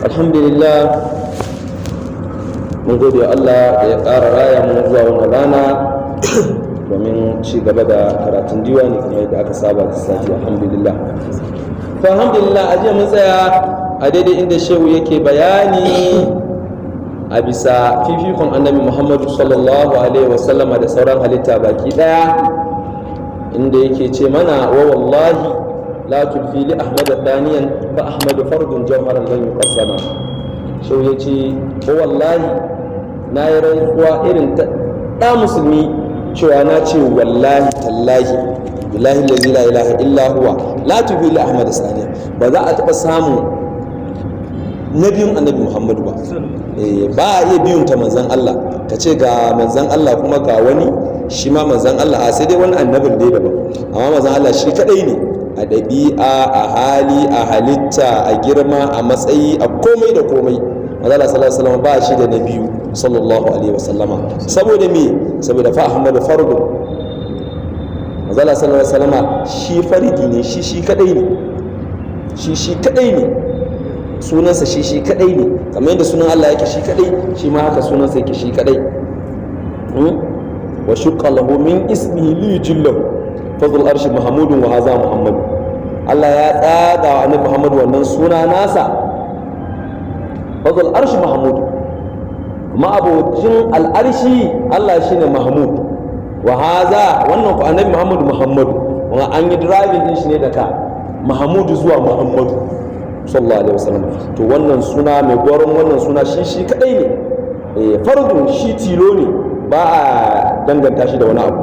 Alhamdulillah, mun gode wa Allah da ya ƙara raya mu zuwa wannan rana domin ci gaba da karatun diwani kamar yadda aka saba da sati. Alhamdulillah. To, alhamdulillah, a jiya mun tsaya a daidai inda shehu yake bayani a bisa fifikon Annabi Muhammadu sallallahu alaihi wasallama da sauran halitta baki daya, inda yake ce mana: "Wa wallahi la tulfi li Ahmad thaniyan, fa Ahmadu fardun jawharan lan yuqassama." Shehu ya ce: "Wa wallahi, na yi rantsuwa irin ta ɗa musulmi cewa na ce wallahi tallahi, billahi allazi la ilaha illa huwa, la tulfi li Ahmad thaniyan, ba za a taɓa samun na biyun Annabi Muhammadu ba. Ba a iya biyun ta manzan Allah, ka ce ga manzan Allah kuma ga wani shi ma manzan Allah. A sai dai wani annabin dai daban, amma manzan Allah shi kadai ne a ɗabi'a, a hali, a halitta, a girma, a matsayi, a komai da komai. Manzan Allah sallallahu alaihi wasallam ba shi da na biyu, sallallahu alaihi wasallama. Saboda me? Saboda fa Ahmadu fardu. Manzan Allah sallallahu alaihi wasallama shi faridi ne, shi shi kadai ne, shi shi kadai ne. Sunansa shi shi kadai ne, kamar yadda sunan Allah yake shi kadai, shi ma haka sunansa yake shi kadai. Wa shaqqa lahu min ismihi li yujillahu fadl arshi Muhammadun wa haza Muhammad. Allah ya tsaga wa Annabi Muhammad wannan suna nasa, fadl arshi Mahmud, ma'abocin al'arshi. Allah shine Mahmud, wa haza, wannan ku Annabi Muhammad, Muhammadu. Wa an yi driving din shi ne daga Mahmudu zuwa Muhammadu sallallahu alaihi wasallam. To, wannan suna mai gwaron wannan suna shi shi kadai ne, fardu, shi tilo ne, ba a danganta shi da wani abu.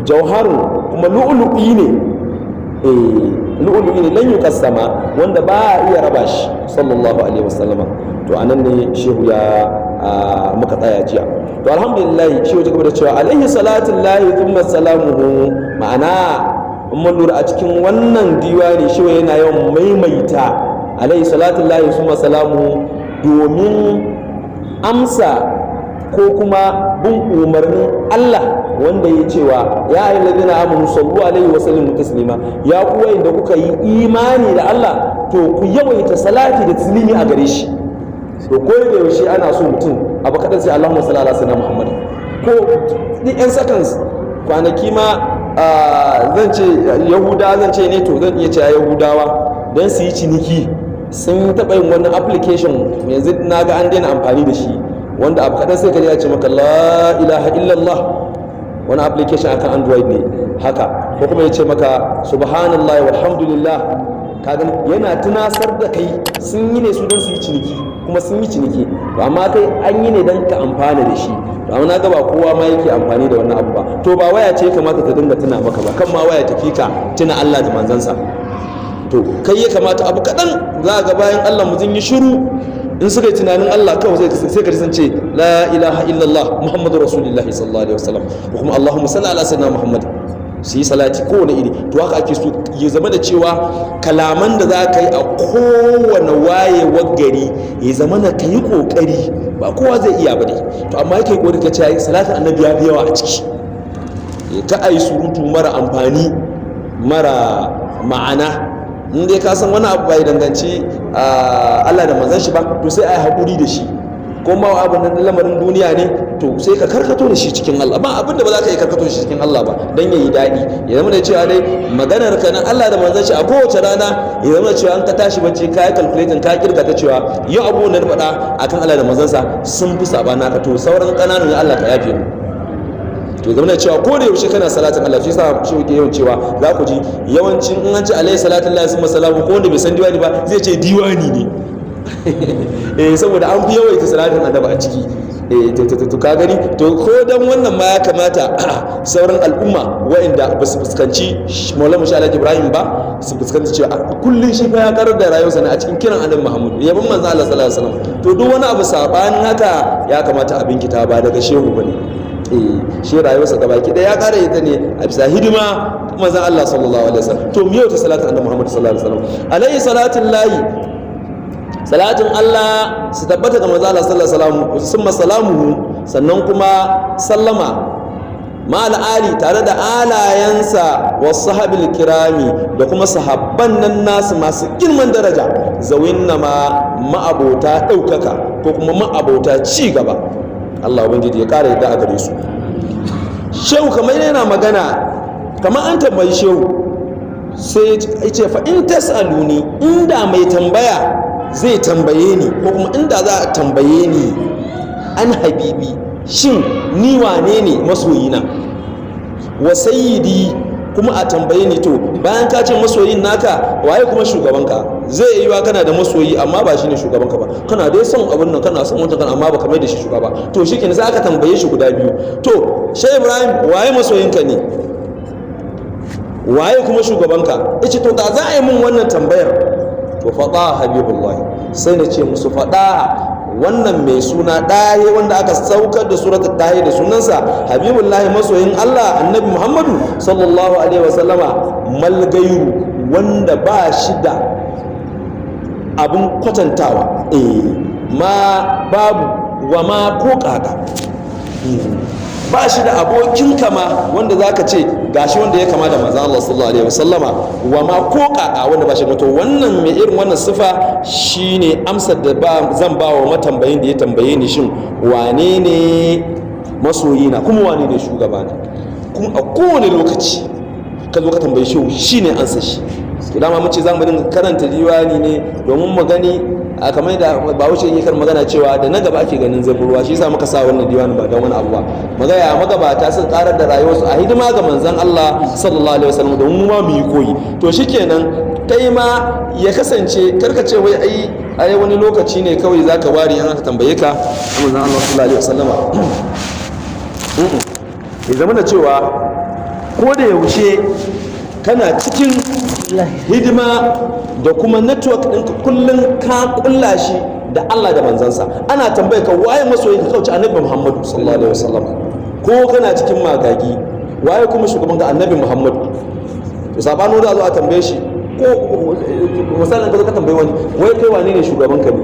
Jauharun, kuma lu'lu'i ne, lu'lu'i ne, lan yuqassama, wanda ba a iya raba shi, sallallahu alaihi wasallama. To, anan ne shehu ya muka tsaya jiya. To, alhamdulillah, shehu ta gaba da cewa: "Alaihi salatu llahi thumma salamuhu." Ma'ana, in mun lura a cikin wannan diwani, shehu yana yawan maimaita "alaihi salatu llahi thumma salamuhu" domin amsa ko kuma bin umarnin Allah wanda ya cewa: "Ya ayyuhal ladina amanu sallu alaihi wa sallimu taslima." Ya ku wayanda kuka yi imani da Allah, to ku yawaita salati da taslimi a gare shi. To, ko da yaushe ana so mutum abu kaɗan sai "Allahumma salli ala sayyidina Muhammad", ko duk yan seconds. Kwanaki ma zan ce Yahuda, zan ce ne, to zan iya cewa Yahudawa don su yi ciniki sun taɓa yin wani application, yanzu na ga an daina amfani da shi, wanda abu kaɗan sai ka ya ce maka "La ilaha illallah". Wani application akan Android ne haka, ko kuma ya ce maka "Subhanallah walhamdulillah". Ka gani, yana tunasar da kai. Sun yi ne su don su yi ciniki, kuma sun yi ciniki. To, amma kai an yi ne don ka amfana da shi. To, amma na ga ba kowa ma yake amfani da wannan abu ba. To, ba waya ce ya kamata ta dinga tuna maka ba, kan ma waya tafi ka tuna Allah da manzansa. To, kai ya kamata abu kaɗan za ga bayan Allah mutum yi shiru, in suka yi tunanin Allah kawai sai ka ji sun ce "La ilaha illallah Muhammadu Rasulullah sallallahu alaihi wasallam", ko kuma "Allahumma salli ala sayyidina Muhammad", su yi salati kowane iri. To, haka ake so ya zama da cewa kalaman da za ka yi a kowane wayewar gari ya zama na ka yi kokari. Ba kowa zai iya ba ne, to amma yake kokari ka ce salatin Annabi ya fi yawa a ciki. Ka a yi surutu mara amfani, mara ma'ana. In dai ka san wani abu bai danganci Allah da manzon shi ba, to sai a yi haƙuri da shi. Ko ma abu na lamarin duniya ne, to sai ka karkato da shi cikin Allah. Ba abin da ba za ka yi karkato da shi cikin Allah ba don ya yi daɗi. Ya zama da cewa dai maganar ka nan Allah da manzon shi a kowace rana, ya zama da cewa an ka tashi bacci ka yi calculating, ka kirga ta cewa yau abubuwan da na faɗa akan Allah da manzansa sun fi saɓana ka, to sauran ƙananan ya Allah ka yafe mu. To, zama da cewa ko da yaushe kana salatin Allah. Shi yasa shi yake yawan cewa, za ku ji yawancin in an ce "alaihi salatu lillahi summa salamu", ko wanda bai san diwani ba zai ce diwani ne, eh, saboda an fi yawaita salatin Annabi a ciki. Eh, to, ka gani, to ko dan wannan ma ya kamata sauran al'umma waɗanda ba su fuskanci Maulana Sha Alhaji Ibrahim ba su fuskanci cewa kullun shi fa ya karar da rayuwarsa ne a cikin kiran Annabi Muhammad, yabon manzo Allah sallallahu alaihi wasallam. To, duk wani abu sabanin haka ya kamata a binkita, ba daga shehu bane. Eh, shi rayuwarsa gabaki ɗaya ya kara ita ne a bisa hidima manzon Allah sallallahu alaihi wasallam. To, mu yau ta salatin Annabi Muhammad sallallahu alaihi wasallam. Alaihi salatin lahi, salatin Allah su tabbata ga manzo Allah sallallahu alaihi wasallam, summa salamuhu, sannan kuma sallama. Ma'al ali, tare da alayensa, wa sahabil kirami, da kuma sahabban nan nasu masu girman daraja, zawin na ma ma'abota ɗaukaka ko kuma ma'abota ci gaba. Allah ubangiji ya ƙara yadda a gare su. Shehu kamar yana magana, kamar an tambayi shehu, sai ya ce: "Fa in tas'aluni", inda mai tambaya zai tambaye ni, ko kuma inda za a tambaye ni, "An habibi", shin ni wane ne masoyina, "wa sayyidi", kuma a tambaye ni, to bayan ka ce masoyin naka, waye kuma shugabanka? Zai yi wa kana da masoyi amma ba shine shugabanka ba. Kana dai son abin nan, kana son wancan kana, amma baka mai da shi shugaba. To shi kenan, sai aka tambaye shi guda biyu: to Shehu Ibrahim, waye masoyinka ne, waye kuma shugabanka? Yace to da za a yi mun wannan tambayar, to faɗa Habibullah, sai na ce musu faɗa wannan mai suna ɗaye wanda aka saukar da suratul ɗaye da sunansa, Habibullahi, masoyin Allah, Annabi Muhammadu sallallahu alaihi wasallama, malgairu, wanda ba shi da abin kwatantawa, ma babu wa ma ko kaka, ba shi da abokin kama wanda za ka ce gashi wanda ya kama da manzon Allah sallallahu alaihi wasallama, wa ma ko kaka, wanda ba shi to wannan mai irin wannan sifa shine amsar da ba zan ba wa matambayin da ya tambaye ni shin wane ne masoyina kuma wane ne shugabana. Kuma a kowane lokaci ka zo ka tambaye shi, shine ansa shi. To dama mun ce za mu dinga karanta diwani ne domin mu gani a kamar da Bahaushe yake kan magana cewa da na gaba ake ganin zurfin ruwa. Shi yasa muka sa wannan diwani, ba don wani abu ba, magaya magabata sun karar da rayuwarsu a hidima ga manzon Allah sallallahu alaihi wasallam, domin mu ma mu yi koyi. To shikenan, kai ma ya kasance karka ce wai ai wani lokaci ne kawai zaka ware in aka tambaye ka manzon Allah sallallahu alaihi wasallama. Ya zama da cewa ko da yaushe kana cikin hidima da kuma network ɗinka kullum ka kulla shi da Allah da manzansa. Ana tambaye ka waye masoyi ka, kauce Annabi Muhammadu sallallahu alaihi wasallam. Ko kana cikin magagi, waye kuma shugaban ka? Annabi Muhammadu. To sabano da zo a tambaye shi, ko misalin ka zo ka tambaye wani, wai kai wane ne shugaban ka ne?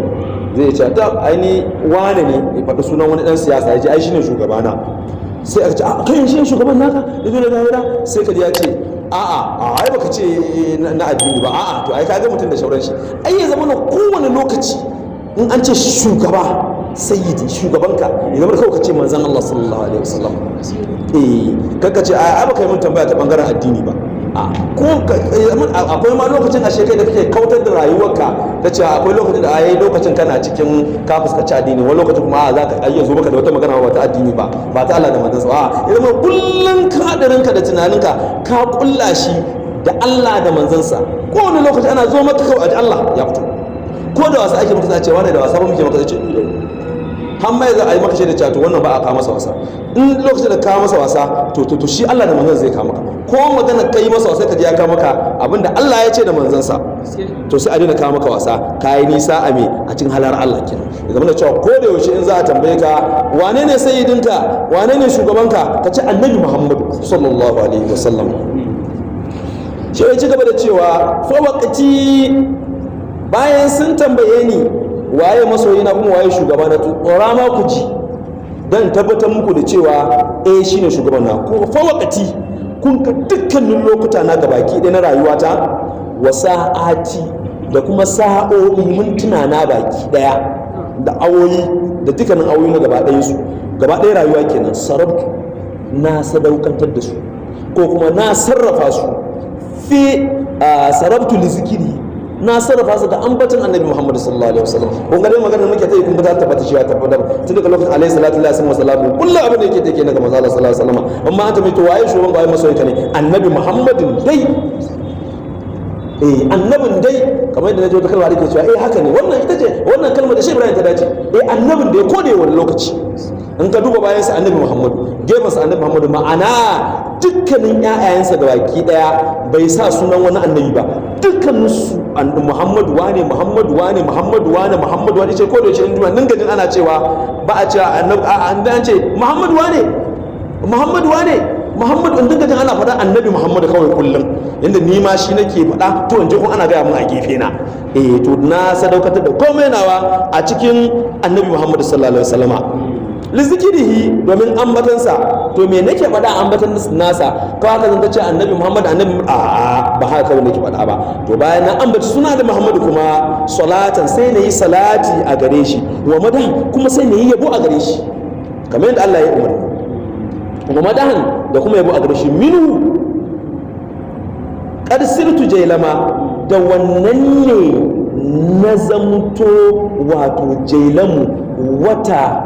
Zai ce ta aini wane ne, ya faɗi sunan wani ɗan siyasa, ya ce ai shine shugabana. Sai aka ce a kai shi shugaban naka ya zo da lahira, sai ka ji ya ce a'a, a ai baka ce na addini ba. A'a, to ai ka ga mutum da shauran shi. Ai ya zama na kowane lokaci in an ce shugaba, sayyidi, shugabanka, ya zama kawai ka ce manzon Allah sallallahu alaihi wasallam. Eh, kanka ce ai baka yi mun tambaya ta bangaren addini ba. A ko akwai ma lokacin ashe kai da kake kautar da rayuwarka ta ce akwai lokacin da ai lokacin kana cikin ka fuskaci addini, wani lokacin kuma a za ka ayyan zo maka da wata magana ba ta addini ba, ba ta Allah da manzansa ba. Ya zama kullun kadarinka da tunaninka ka kulla shi da Allah da manzansa. Kowane lokaci ana zo maka kawai a Allah ya fito. Ko da wasa ake maka, za a ce wani da wasa ba muke maka, ce har mai za a yi maka shaida cewa to wannan ba a kawo masa wasa. In lokacin da kawo masa wasa, to shi Allah da manzansa zai kawo maka. Ko magana kai masa wasa, ka ji ya kawo maka abinda Allah ya ce da manzansa. To sai a daina kawo maka wasa, ka yi nisa a me a cikin halar Allah kenan. Ya zama da cewa ko da yaushe in za a tambaye ka wane ne sayyidinka, wane ne shugabanka, ka ce Annabi Muhammadu sallallahu alaihi wasallam. Shi ya ci gaba da cewa fa waqti, bayan sun tambaye ni waye masoyina kuma waye shugaba na, tsora ma ku ji dan tabbatar muku da cewa eh, shine shugaban na. Ko fa waqti, kun ga dukkanin lokuta na gabaki ɗaya na rayuwata, wa sa'ati, da kuma sa'o'i, mintuna na baki ɗaya, da awoyi, da dukkanin awoyi na gaba ɗayan su, gaba ɗaya rayuwa kenan, sarabtu, na sadaukantar da su ko kuma na sarrafa su, fi sarabtu li zikiri, na sarrafa su da ambaton Annabi Muhammad sallallahu alaihi wasallam. Kun ga dai magana muke ta yi, kun ga ta tabbata cewa tabbata tun daga lokacin alaihi salatu lillahi wa salamu. Kullum abin da yake take na ga manzo Allah sallallahu alaihi wasallam. Amma an tambaye to waye shugaban, waye masoyinka ne? Annabi Muhammadin dai, eh, annabin dai. Kamar yadda na ji wata kalma da ke cewa eh, haka ne, wannan ita ce wannan kalmar da shi Ibrahim ta dace. Eh, annabin da ya kode wani lokaci in ka duba bayan sa Annabi Muhammadu, gefen sa Annabi Muhammadu, ma'ana dukkanin ƴaƴayensa da baki daya bai sa sunan wani annabi ba, dukkanin su Muhammadu wane, Muhammadu wane, Muhammadu wane, Muhammadu wane. Ce ko da yaushe in duniya nan gajin ana cewa ba a cewa annabi, an an ce Muhammadu wane, Muhammadu wane, Muhammadu, in dinga jin ana faɗa Annabi Muhammadu kawai kullum, inda ni ma shi nake faɗa. To in ji kun ana gaya mun a gefe na, eh, to na sadaukatar da komai nawa a cikin Annabi Muhammadu sallallahu alaihi wasallama. Lizikirihi, domin ambatansa. To me nake faɗa ambatan nasa? Kawai haka zan ta ce Annabi Muhammad, Annabi, a ba haka kawai nake faɗa ba. To bayan na ambaci suna da Muhammadu, kuma salatan, sai na yi salati a gare shi, wa madahan, kuma sai na yi yabo a gare shi kamar yadda Allah ya umarni, wa madahan, da kuma yabo a gare shi. Minhu qad sirtu jailama, da wannan ne na zamto wato jailamu, wata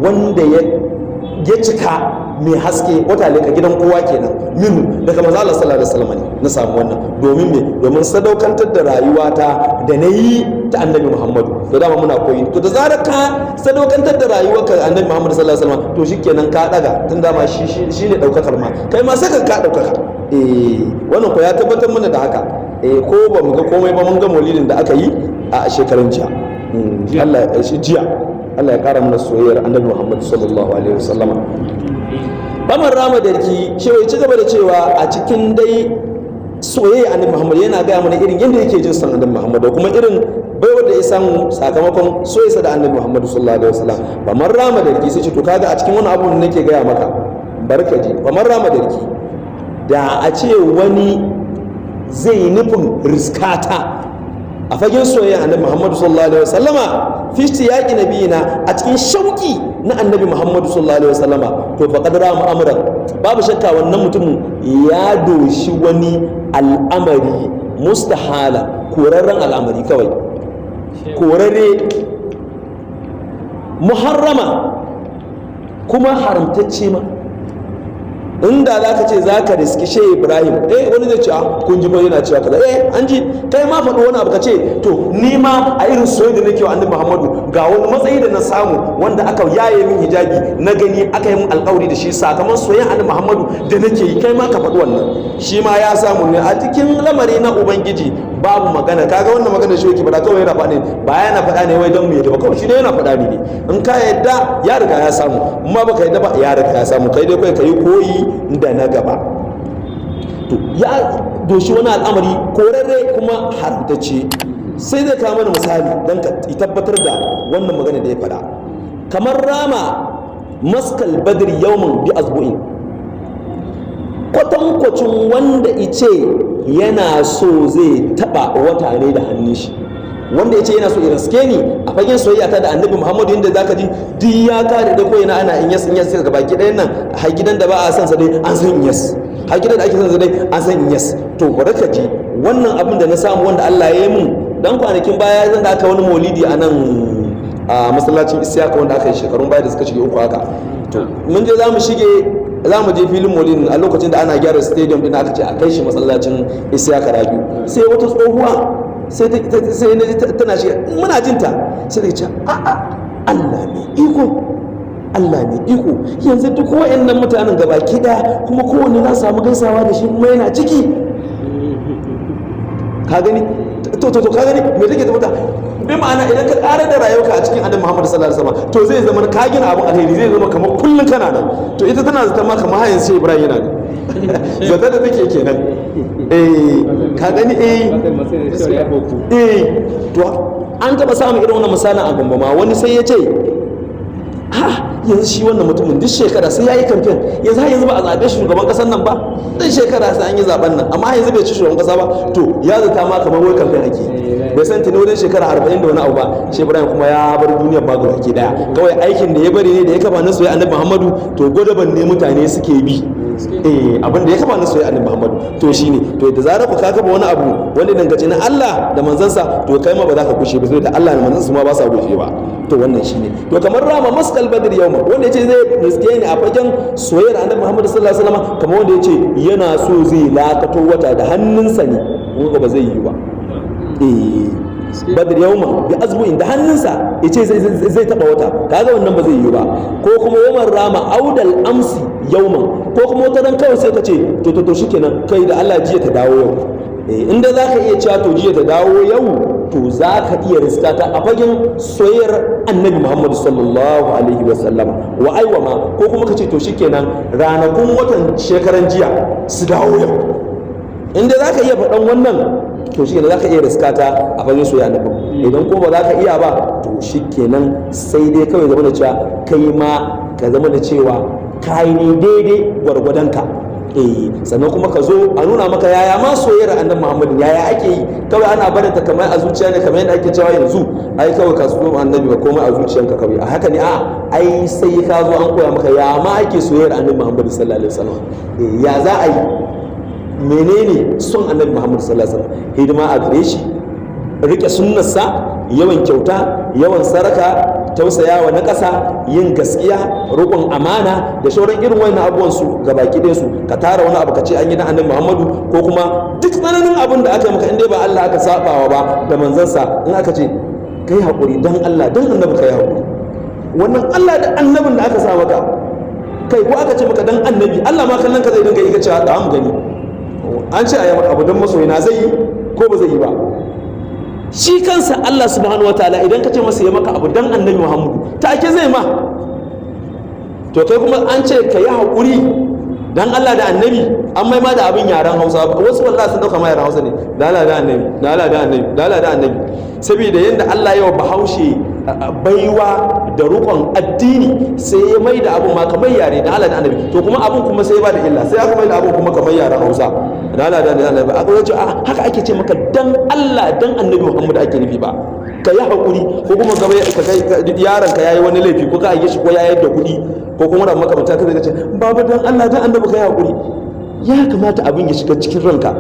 wanda ya cika mai haske, wata leka gidan kowa kenan. Minhu, daga manzo Allah sallallahu alaihi wasallam ne na samu wannan. Domin me? Domin sadaukantar da rayuwata da na yi ta Annabi Muhammadu. To dama muna koyi. To da zarar ka sadaukantar da rayuwarka Annabi Muhammadu sallallahu alaihi wasallam, to shikenan ka daga. Tun dama shi shine daukakar ma, kai ma sai ka daukaka. Eh, wannan ko ya tabbatar mana da haka. Eh, ko ba mu ga komai ba, mun ga maulidin da aka yi a shekaran jiya. Allah shi jiya, Allah ya kara mana soyayyar Annabi Muhammad sallallahu alaihi wasallama. Bamar rama darki cewa ci gaba da cewa a cikin dai soyayya Annabi Muhammad, yana gaya mana irin yadda yake jin son Annabi Muhammad da kuma irin baiwar da ya samu sakamakon soyayya da Annabi Muhammad sallallahu alaihi wasallam. Bamar rama darki, sai ce to kaga a cikin wani abu da nake gaya maka, barkaji. Bamar rama darki, da a ce wani zai yi nufin riskata a fagen soyayya Annabi Muhammadu sallallahu alaihi wasallama, fi ishtiyaqi nabiyina, a cikin shauki na Annabi Muhammadu sallallahu alaihi wasallama, to faqad rama amran, babu shakka wannan mutumin ya doshi wani al'amari mustahala, korarren al'amari kawai, korarre, muharrama, kuma haramtacce ma. Inda za ka ce za ka riski Shehu Ibrahim, eh, wani zai ce, "Ah, kun ji ba yana cewa kaza." Eh, an ji. Kai ma faɗi wani abu, ka ce to ni ma a irin soyayya da nake wa Annabi Muhammadu, ga wani matsayi da na samu wanda aka yaye min hijabi na gani, aka yi min alƙawari da shi sakamakon soyayya Annabi Muhammadu da nake yi. Kai ma ka faɗi wannan. Shi ma ya samu ne a cikin lamari na Ubangiji. Babu magana. Kaga wannan magana shi yake faɗa, kawai yana faɗa ne, ba yana faɗa ne wai don mu yadda ba. Kawai shi dai yana faɗa ne. In ka yadda, ya riga ya samu. In ma baka yadda ba, ya riga ya samu. Kai dai kai ka yi koyi da na gaba. To ya doshi wani al'amari korarre kuma haramtacce. Sai zai kawo mana misali don ka tabbatar da wannan magana da ya faɗa. Kamar rama maskal badr yawman bi azbu'in, kwatankwacin wanda ice yana so zai taba wata ne da hannun shi. Wanda ya ce yana so ya riske ni a fagen soyayya ta da Annabi Muhammadu, inda zaka ji duk ya kare da koyina ana Inyas, Inyas ga baki ɗayan nan. Har gidan da ba a san sa dai an san Inyas, har gidan da ake san sa dai an san Inyas. To bari ka ji wannan abin da na samu wanda Allah ya yi mun. Dan kwanakin baya zan da aka wani maulidi a nan a masallacin Isiyaka, wanda aka yi shekarun baya da suka shige 3 haka. To mun je za mu shige, za mu je filin maulidin a lokacin da ana gyara stadium din, aka ce a kai shi masallacin Isiyaka Rabiu. Sai wata tsohuwa sai tana shiga, muna jinta, sai ta ce, "A'a, Allah mai iko, Allah mai iko, yanzu duk wa'annan mutanen gabaki daya kuma kowanne za su samu gaisawa da shi kuma yana ciki." Ka gani? To ka gani me take tabbata? Bi ma'ana, idan ka ƙara da rayuwarka a cikin Annabi Muhammad sallallahu alaihi wasallam, to zai zama ka gina abin alheri, zai zama kamar kullun kana nan. To ita tana zata ma kamar hayan sai Ibrahim yana nan, zata da take kenan. Eh, ka gani? Eh eh, to an taba samun irin wannan misalin a Gombe ma. Wani sai ya ce, ha, yanzu shi wannan mutumin duk shekara sai ya yi kamfen, yanzu har yanzu ba a zaɓe shi shugaban ƙasar nan ba. Duk shekara sai an yi zaɓen nan, amma yanzu bai ci shugaban ƙasa ba. To ya zata ma kamar wai kamfen ake. Bai san tuni wajen shekara 40 da wani abu ba shi Ibrahim kuma ya bar duniyar ba gaba ki daya. Kawai aikin da ya bari ne da ya kafa na soyayya Annabi Muhammadu, to gwadaban ne mutane suke bi. Eh, abin da ya kafa na soyayya Annabi Muhammadu, to shine. To da zarar ku ka kafa wani abu wanda dangace na Allah da manzansa, to kai ma ba za ka kushe ba, sai da Allah da manzansa ma ba sa gushe ba. To wannan shine. To kamar rama maskal badr yawma, wanda yace zai riske ni a fagen soyayyar Annabi Muhammad sallallahu alaihi wasallam, kamar wanda yace yana so zai lakato wata da hannunsa ne. Kun ba zai yi ba. Eh, badr yawma bi azbu'in, da hannunsa yace zai taba wata, kaga wannan ba zai yi ba. Ko kuma waman rama audal amsi yawman, ko kuma wata ran kawai sai ka ce to shikenan, kai da Allah jiya ta dawo yau. Eh, inda zaka iya cewa to jiya ta dawo yau, to za ka iya riska ta a fagen soyayyar Annabi Muhammad sallallahu alaihi wasallama. Wa aiwa ma, ko kuma ka ce to shikenan, ranakun watan shekaran jiya su dawo yau. Inda za ka iya faɗan wannan, to shi za ka iya riska ta a fagen soyayya Annabi. Idan ko ba za ka iya ba, to shikenan, sai dai kawai zama da cewa kai ma Ka zama da cewa kayi ne daidai gwargwadonka. Eh, sannan kuma ka zo a nuna maka yaya ma soyayyar Annabi Muhammadu, yaya ake yi. Kawai ana barin ta kamar a zuciya ne, kamar yadda ake cewa yanzu, ai kawai ka so Annabi ba komai a zuciyanka kawai a haka ne. A ai sai ka zo an koya maka ya ma ake soyayyar Annabi Muhammadu sallallahu alaihi wasallam. Ya za a yi, menene son Annabi Muhammadu sallallahu alaihi wasallam? Hidima a gare shi, rike sunnarsa, yawan kyauta, yawan saraka, tausayawa na ƙasa, yin gaskiya, riƙon amana da sauran irin wannan abubuwan su ga baki ɗayan su. Ka tara wani abu ka ce an yi na Annabi Muhammadu, ko kuma duk tsananin abin da aka yi maka, inda ba Allah aka sabawa ba da manzansa, in aka ce kai haƙuri dan Allah, dan Annabi, kai haƙuri, wannan Allah da Annabin da aka sa maka kai, ko aka ce maka dan Annabi, Allah ma kallon ka zai dinga yi, ka ce da mu gani an ce a yi abu don masoyina, zai yi ko ba zai yi ba? Shi kansa Allah subhanahu wataala, idan ka ce masa ya maka abu dan Annabi Muhammadu, take zai ma. To kai kuma an ce ka yi haƙuri dan Allah da Annabi, an mai ma da abin yaren Hausa. Wasu wallahi sun dauka ma yaren Hausa ne, da Allah da Annabi, da Allah da Annabi, da Allah da Annabi. Saboda yanda Allah ya wa Bahaushe baiwa da rukon addini, sai ya mai da abun ma kamar yare, da Allah da Annabi. To kuma abun kuma sai ba da illa, sai aka mai da abun kuma kamar yaren Hausa, da Allah da Annabi. Aka ce haka ake ce maka dan Allah dan Annabi Muhammad ake nufi ba, ka yi haƙuri. Ko kuma gaba ka kai yaron ka yayi wani laifi, ko ka aike shi, ko ya yadda kuɗi, ko kuma da makamanta ka, zai ce babu, dan Allah dan Annabi ka yi haƙuri. Ya kamata abin ya shiga cikin ranka,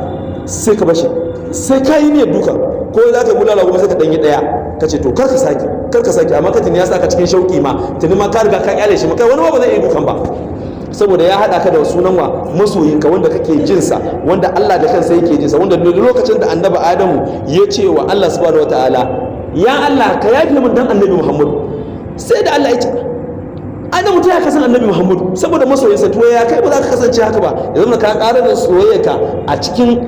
sai ka bashi, sai ka yi niyyar duka ko za ka bulala, kuma sai ka ɗanyi ɗaya, ka ce to kar ka sake, kar ka sake. Amma ka tuni ya saka cikin shauki ma, tuni ma ka riga ka kyale shi ma. Kai wani ma ba zai iya dukan ba, saboda ya haɗa ka da sunan wa masoyinka, wanda kake jinsa, wanda Allah da kansa yake jinsa, wanda lokacin da Annabi Adamu ya ce wa Allah subhanahu wataala, "Ya Allah, ka yafe min dan Annabi Muhammadu," sai da Allah ya ce, "Adamu, ta ya kasan Annabi Muhammadu?" Saboda masoyinsa. To ya kai ba za ka kasance haka ba? Ya zama ka ƙara da soyayyarka a cikin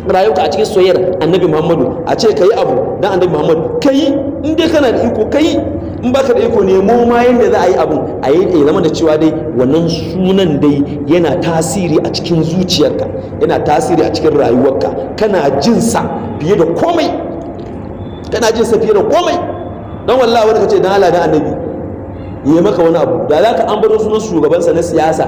rayuka, a cikin soyayyar Annabi Muhammadu. A ce ka yi abu dan Annabi Muhammadu, ka yi in dai kana da iko, ka yi. In baka da iko, nemo ma yadda za a yi abun a yi, ya zama da cewa dai wannan sunan dai yana tasiri a cikin zuciyarka, yana tasiri a cikin rayuwarka. Kana jin sa fiye da komai, kana jin sa fiye da komai. Don wallahi wani kace dan Allah dan Annabi yi maka wani abu, da za ka ambato sunan shugabansa na siyasa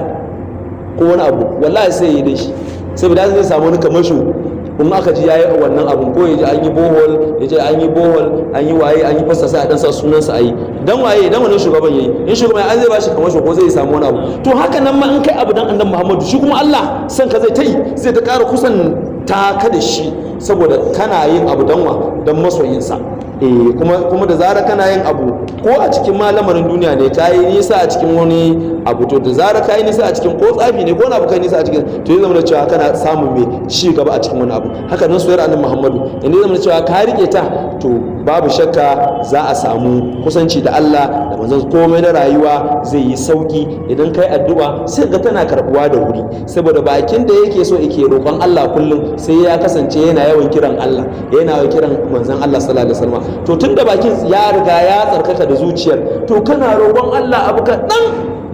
ko wani abu, wallahi sai yi da shi, saboda zai samu wani kamasho in aka ji yayi wannan abun, ko ya ji an yi borehole, ya ce an yi borehole, an yi waye, an yi fasa, sai a dan sa sunansa, a yi dan waye, dan wannan shugaban yayi. In shugaban an zai bashi kamasho ko zai samu wani abu. To haka nan ma in kai abu dan Annabi Muhammadu, shi kuma Allah san ka zai ta yi, zai ta ƙara kusan ta ka da shi, saboda kana yin abu dan wa, dan masoyinsa. Eh, kuma da zarar kana yin abu, ko a cikin malamarin duniya ne, ka yi nisa a cikin wani abu, to da zarar ka yi nisa a cikin ko tsafi ne ko wani abu, ka yi nisa a cikin, to ya zama da cewa kana samun mai ci gaba a cikin wani abu. Haka nan soyayyar Annabi Muhammadu, inda ya zama da cewa ka rike ta, to babu shakka za a samu kusanci da Allah da manzon. Komai na rayuwa zai yi sauki. Idan kai addu'a, sai ga tana karbuwa da wuri, saboda bakin da yake so yake roƙon Allah kullum, sai ya kasance yana yawan kiran Allah, yana yawan kiran manzon Allah sallallahu alaihi wasallam. To tunda bakin ya riga ya tsarkaka da zuciyar, to kana roƙon Allah abu kaɗan,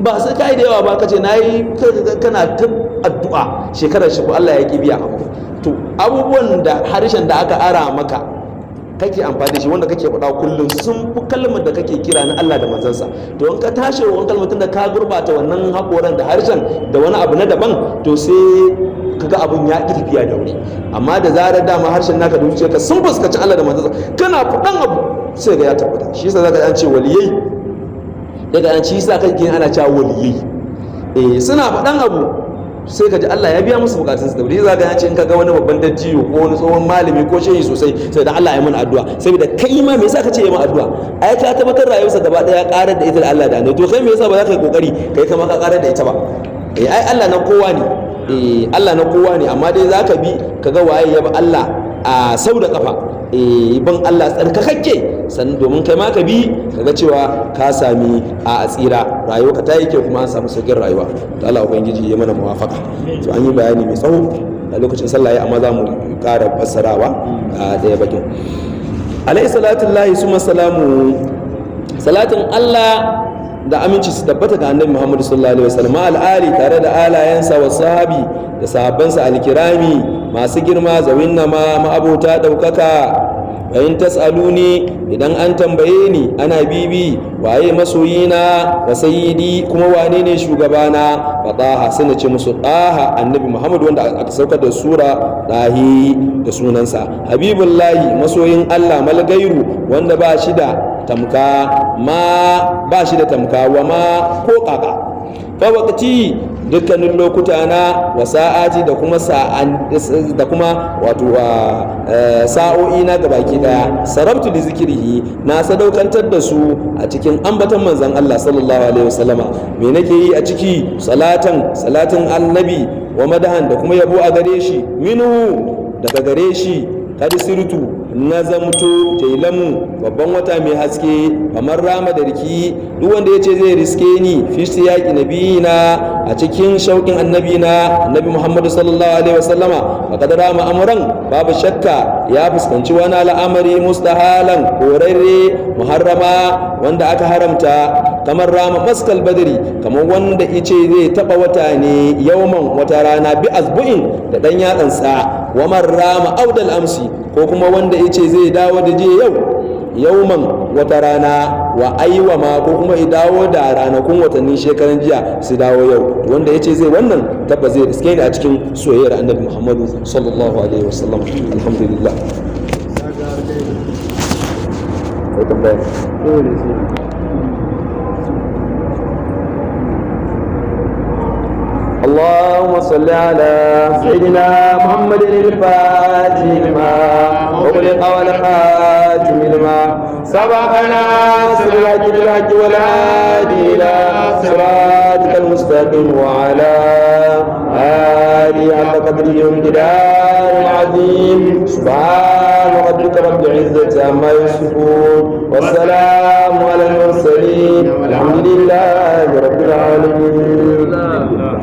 ba sai kai da yawa ba, kace nayi kana ta addu'a shekarar shi ko Allah ya ki biya abu. To abubuwan da harshen da aka ara maka kake amfani da shi, wanda kake faɗa kullum, sun fi kalmar da kake kira na Allah da manzansa. To in ka tashi roƙon kalmar, tun da ka gurbata wannan haƙoran da harshen da wani abu na daban, to sai kaga abun ya ƙi tafiya da wuri. Amma da zarar dama harshen naka da zuciyarka sun fuskaci Allah da manzansa, kana faɗan abu sai ga ya tabbata. Shi yasa zaka an ce waliyai, daga an ci yasa kake ana cewa waliyai, eh, suna faɗan abu sai ka ji Allah ya biya musu bukatun su da wuri. Za ka ce in ka ga wani babban dattijo ko wani tsohon malami ko shehi sosai, sai da Allah ya mana addu'a. Saboda kai ma me yasa ka ce ya mana addu'a? Ai ka tabbatar rayuwarsa gaba daya karar da ita da Allah da Annabi. To kai me yasa ba za ka yi kokari kai kama ka karar da ita ba? Eh, ai Allah na kowa ne. Eh, Allah na kowa ne, amma dai za ka bi ka ga waye ya bi Allah a sau da kafa, eh, bin Allah tsarkakakke, sannan domin kai ma ka bi ka ga cewa ka sami a tsira, rayuwa ka ta yi kyau, kuma an samu sauƙin rayuwa. To Allah ubangiji ya mana muwafaka. To an yi bayani mai tsawo a lokacin sallah ya, amma za mu ƙara fassarawa a ɗaya bakin. Alaihi salatullahi summa salamu, salatin Allah da aminci su tabbata ga Annabi Muhammadu sallallahu alaihi wasallam, al'ali, tare da alayensa, wa sahabi, da sahabbansa, alkirami, masu girma, zawin nama, ma'abota ɗaukaka. Wa in tas'aluni, idan an tambaye ni, ana bibi waye masoyina, wa sayyidi, kuma wane ne shugabana, fa Taha, sai na ce musu Taha, Annabi Muhammad, wanda aka saukar da sura Dahi da sunansa, Habibullahi, masoyin Allah, malgairu, wanda ba shi da tamka, ma ba shi da tamka, wa ma ko kaka. Fa waqti, dukkanin lokuta na, wa sa'ati, da kuma sa'an, da kuma wato sa'o'i na gabaki daya, sarabtu li zikrihi, na sadaukantar da su a cikin ambaton manzon Allah sallallahu alaihi wasallama. Me nake yi a ciki? Salatan, salatin Annabi, wa madahan, da kuma yabo a gare shi, minhu, daga gare shi, kad sirtu, na zamto, jailamu, babban wata mai haske, kamar rama da riki. Duk wanda ya ce zai riske ni, fi yaƙi nabiyina, a cikin shauƙin Annabi na, Annabi Muhammadu sallallahu alaihi wasallama, faqad rama amran, babu shakka ya fuskanci wani al'amari, mustahalan, korarre, muharrama, wanda aka haramta, kamar rama maskal badri, kamar wanda ice zai taba wata ne, yauman, wata rana, bi azbu'in, da dan yatsansa, wa man rama audal amsi, ko kuma wanda ice zai dawo da jiya yau, yauman, wata rana, wa aiwa ma, ko kuma ya dawo da ranakun watannin shekaran jiya su dawo yau. Wanda ya ce zai wannan, tabbas zai riske ni a cikin soyayyar Annabi Muhammadu sallallahu alaihi wasallam. Alhamdulillah. Kai tambaya. Dole sai. اللهم صل على سيدنا محمد الفاتح لما أغلق والخاتم لما سبقنا الحج بالحج والهادي إلى صراطك المستقيم وعلى آله حق قدره وامتداد العظيم. سبحان ربك رب العزة عما يصفون، والسلام على المرسلين، والحمد لله رب العالمين.